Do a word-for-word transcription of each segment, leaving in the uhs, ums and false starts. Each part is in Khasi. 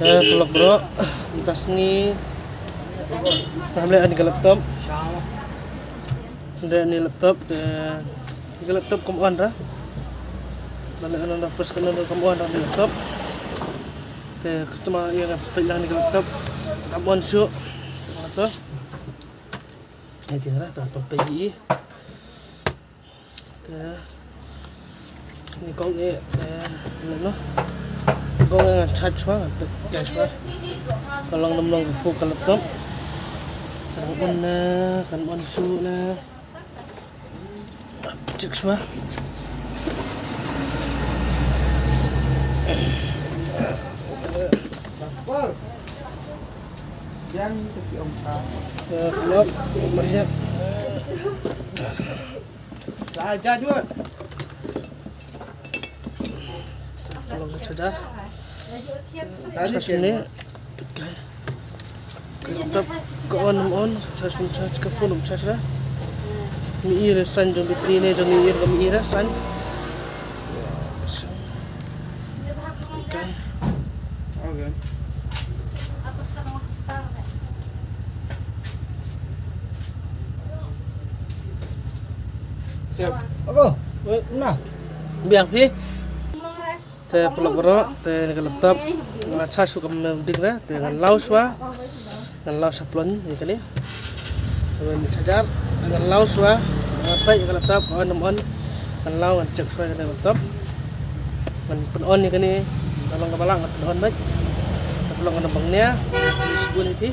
Eh, paralok baroh, mynta sngi nga leh ïa kane ka laptop. Nga leh ïa kane ka laptop te, ïa kane ka laptop kam on ra. Nga leh ïa kane ka laptop, kam on ra kane ka laptop. Te customer ïa nga peit lang ïa kane ka laptop, kam on shuh. Te nga to. Ai tieng ra, to peit ïa i. Te ni kong eh, te ni no. Kong eh ngan charge shuwa, ngan peit kai shuwa. Ka long nam long ka phone ka laptop. Kan on na, kan on shuh na. Check shuwa. Te paralok, mari. Saja juga. Tolong ka charger. Tadi charge ni. Pekai. Ka laptop ka on, on, charge, um charge, ka phone um charge lah. Mi ira sign jong battery ne, jong mi ira, ka mi ira sign. Pekai. Okay. Siap. Ako, wait, na. Biang phi. Te paralok baroh, te ni ka laptop nga la charge shuh kam ding re, te ngan law shuwa. Ngan law sha plon ïa kane. Ngan charger, ngan law shuwa. Ngan peit ïa ka laptop, on, on. Ngan law, ngan check shuwa ïa kane ka laptop. Ngan pyn on ïa kane. Ka long kaba lah ngan pyn on beit. Ka long kane bang nia. Ni shibun ïa phi.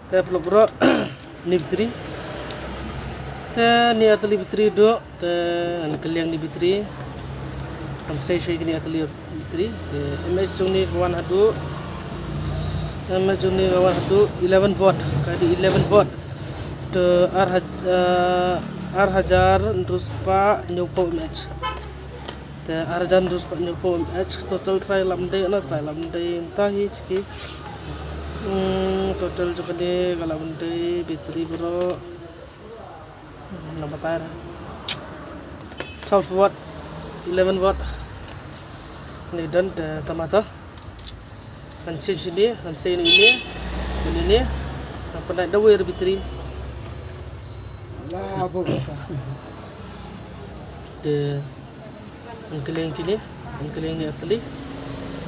Te paralok baroh, ni battery. Te ni artylli battery duh, te ngan kylliang ni battery. Ngan sei shuwa kane artylli battery. Te mAh jong ni ka wan haduh. MAh jong ni ka wan haduh eleven volt. Ka dei eleven volt. Te ar haj-, eh, ar hajar hynriew spah hynñiewphew mAh. Te ar hajar hynriew spah hynñiewphew mAh, total trai lam dei, na trai lam dei, mynta hi shiki. Hmm, total jong kane ka lam dei, battery baroh. Hmm, nang batai na. Twelve watt, eleven watt. Ni don te tama to. Ngan change ine, ngan sei ine, ine, ine, ngan pynlait da wei ruh battery. La bo basa. Te ngan kylliang kine, ngan kylliang ne artylli.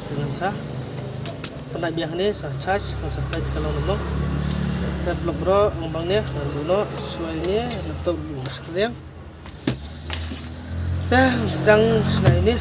Te ngan sa pynlait biang ne, sa charge, ngan sa pynlait ka long long. Te paralok baroh, ngan bang ne, ngan buh noh shuwa ine, laptop buh screen. Te ngan sdang shna ine.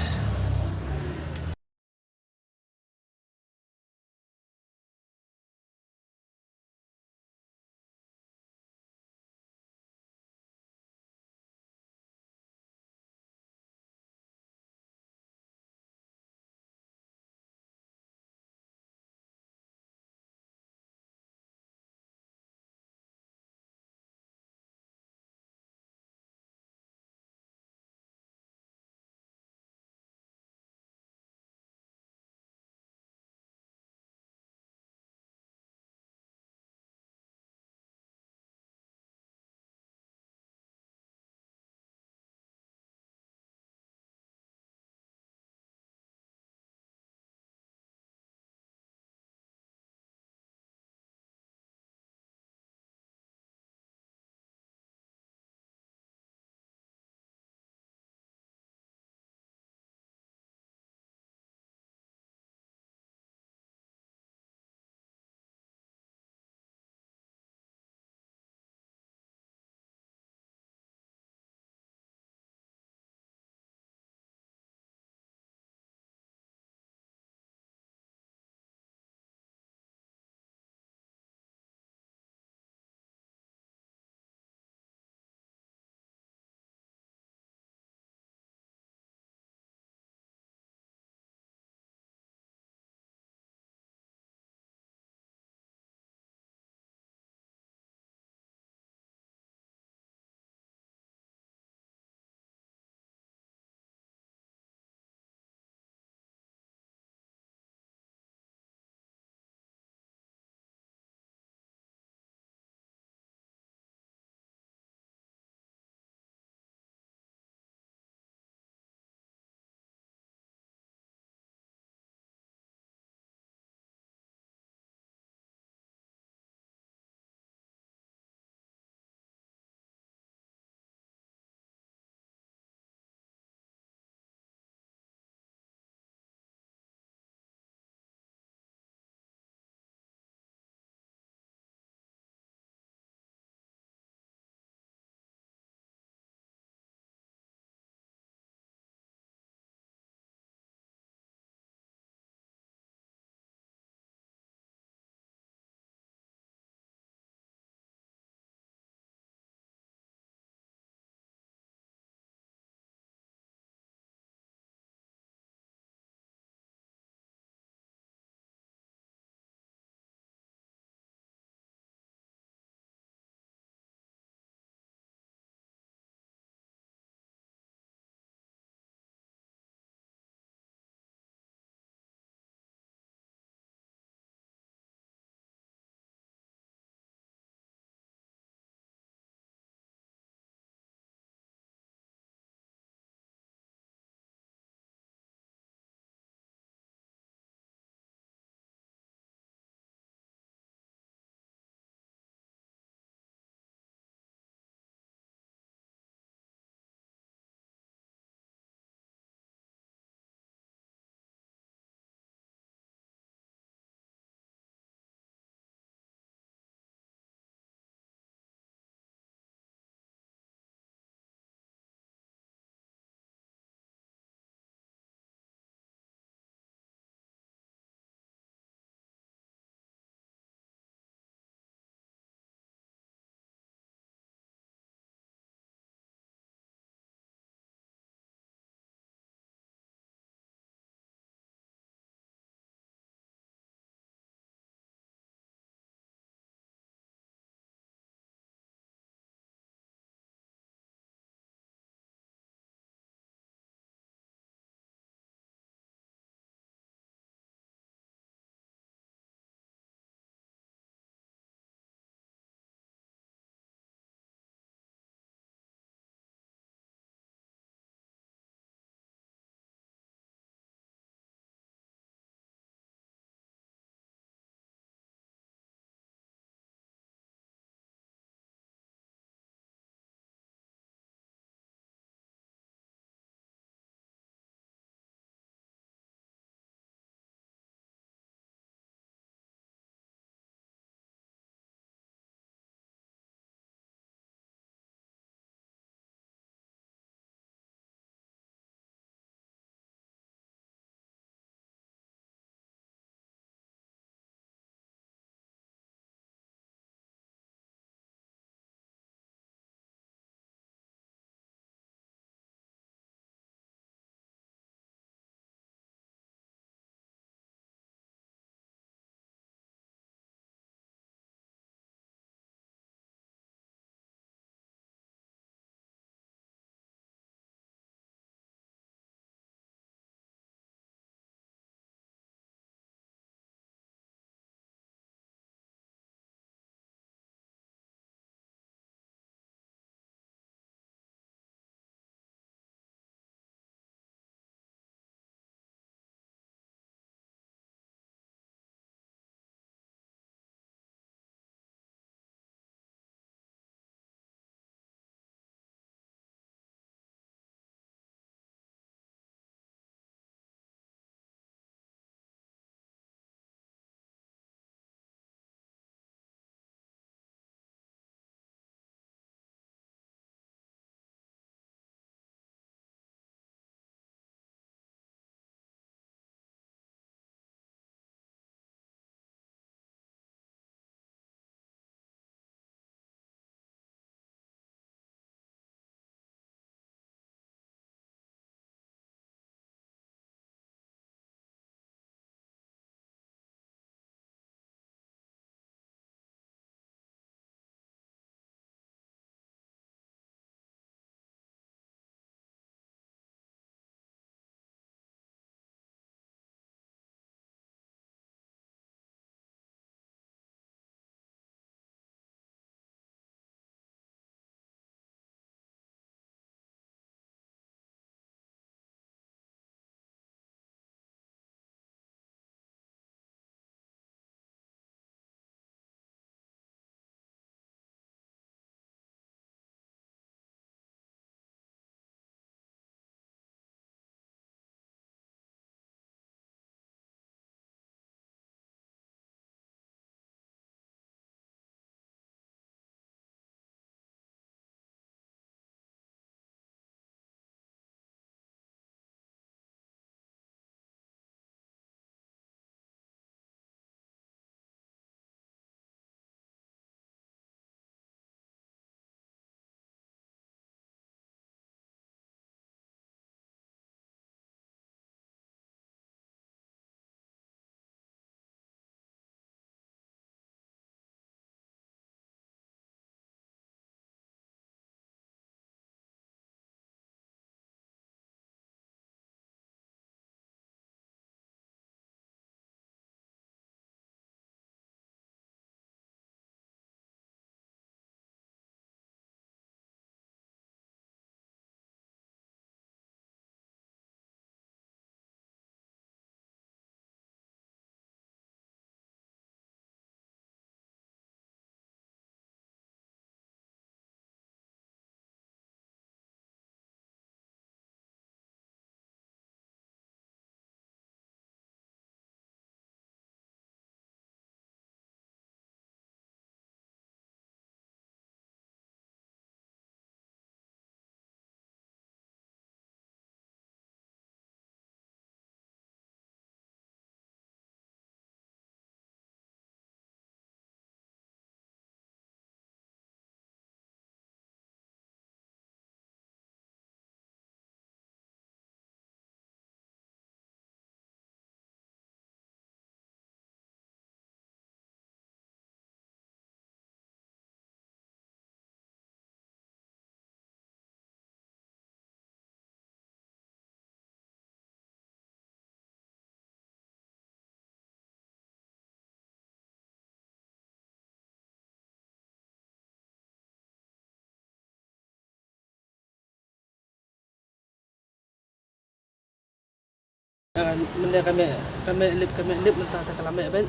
Mynta ka meh, ka meh lip, ka meh lip mynta te ka la meh beit.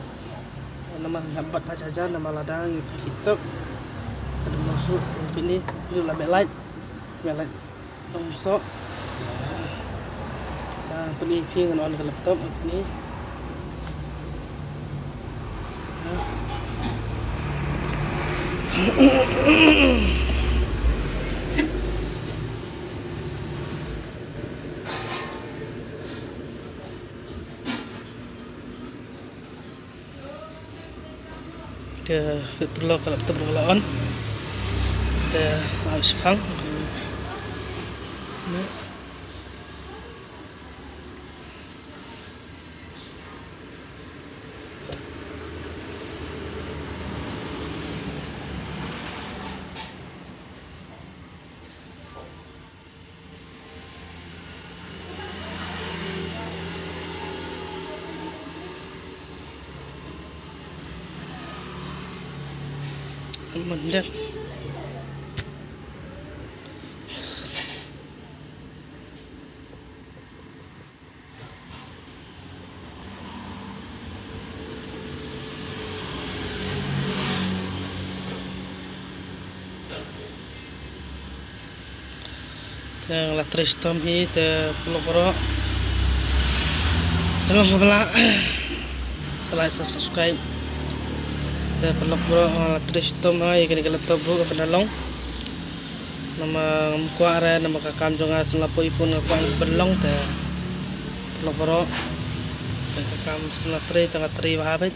Namar ngi hap bat pha charger namar lada ngi pynkhih tok ka dum nongsuh te pynni ngi la meh light. Meh light. Nongsuh. Ka pynni phi ngan on ka laptop pynni. Te pynlong ka laptop ruh la on. Te ai shipang. Mendek. Te nga la trei shitom hi te paralok baroh. Te long kaba lah sa like sa subscribe. Te paralok baroh nga la trei shitom ha ïa kane ka laptop ruh ban da long. Namar ngam kwah re namar ka kam jong nga shen la poi phone nga kwah ban long te paralok baroh. Te ka kam shen la trei te nga trei bha beit.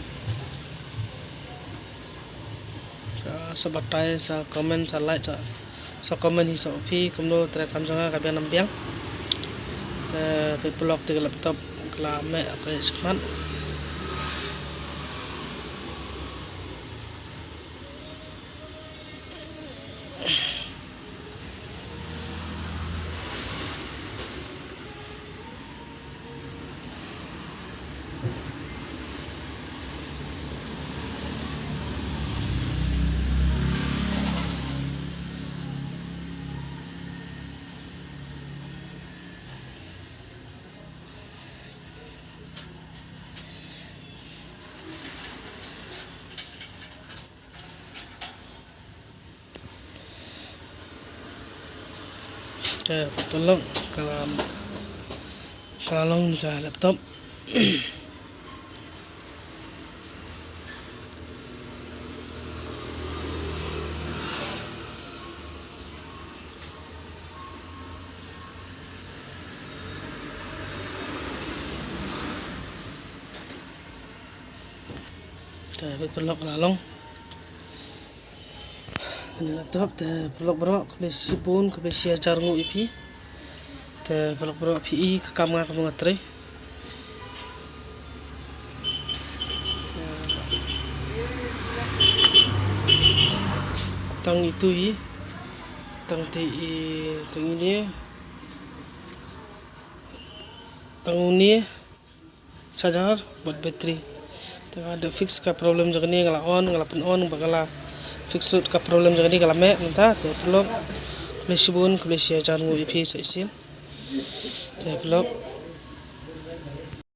Sa batai sa comment sa like sa, sa comment hi sa phi kumno te kam jong nga ka biang nam biang. Te phi paralok te ka laptop ka la meh ka shikmat. Te paralok ka la, ka la long ka laptop. Te paralok ka la long. Kane laptop te paralok baroh khublei shibun khublei shi hajar nguh ïa phi. Te paralok baroh phi i ka kam nga kumno nga trei. Tang itu hi. Tang te i tang ini. Tang ini. Charger bad battery. Te nga da fix ka problem jong kane nga la on nga la pyn on ba nga la fix lut ka problem jong kane ka la meh mynta te paralok. Khublei shibun khublei shi hajar nguh ïa phi sa shisien. Te paralok